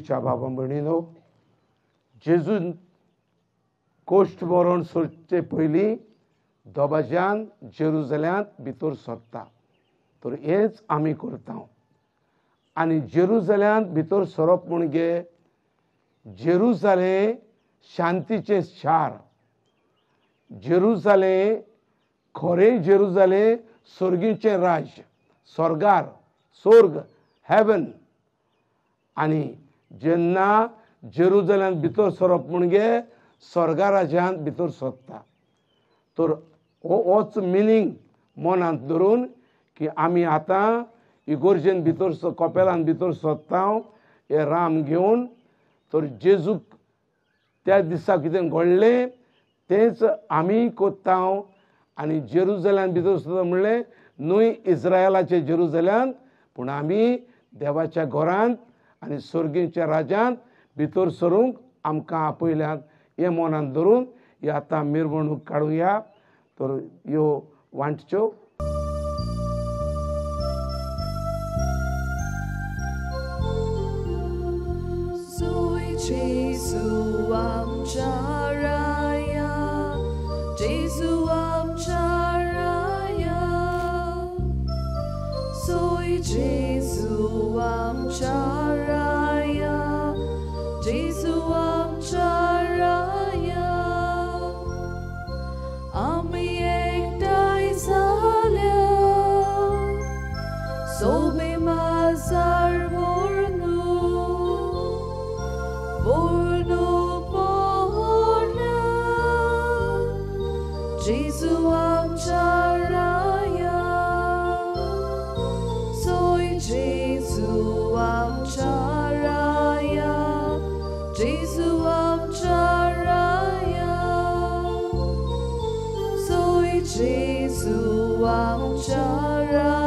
मोगीच्या बाबा भयणीनो, जेजून कोश्ट मरण सोडचे पयलीं दबाज्यान जेरुजल्यांत भितर सरता. तर हेंच आमी करता. आनी जेरुजल्यांत भितर सरप म्हणजे जेरुजालें शांतीचें शार, जेरुजालें खरें जेरुजालें स्वर्गीचें राज्य, स्वर्गार, स्वर्ग, हेवन. आनी जेन्ना जेरुजाल्यांत भितर सरप म्हणजे स्वर्गा राज्यांत भितर सरता. तर होच मिनींग मनांत धरून की आमी आतां इगोर्जेन भितर कपेलान भितर सरता हे राम घेवन. तर जेजूक त्या दिसा कितें घडलें तेंच आमी कोत्ता. आनी जेरुजल्यांत भितर सरता म्हणलें न्हय इस्रायलाचे जेरुजल्यांत, पूण आमी देवाच्या घरांत आनी स्वर्गीच्या राज्यांत भितर सरूंक आमकां आपयल्यात हें मनांत धरून ही आतां मिरवणूक काडुया. तर ह्यो वांटच्यो. Jesu आमच्या राया, Jesu आमच्या राया, सोय Jesu आमच्या राया, Jesu आमच्या राया, आमी एकठांय जाल्या सोबे माजार व्हरून Jesu आमच्या राया, सोय Jesu आमच्या राया, Jesu आमच्या राया, सोय Jesu आमच्या राया.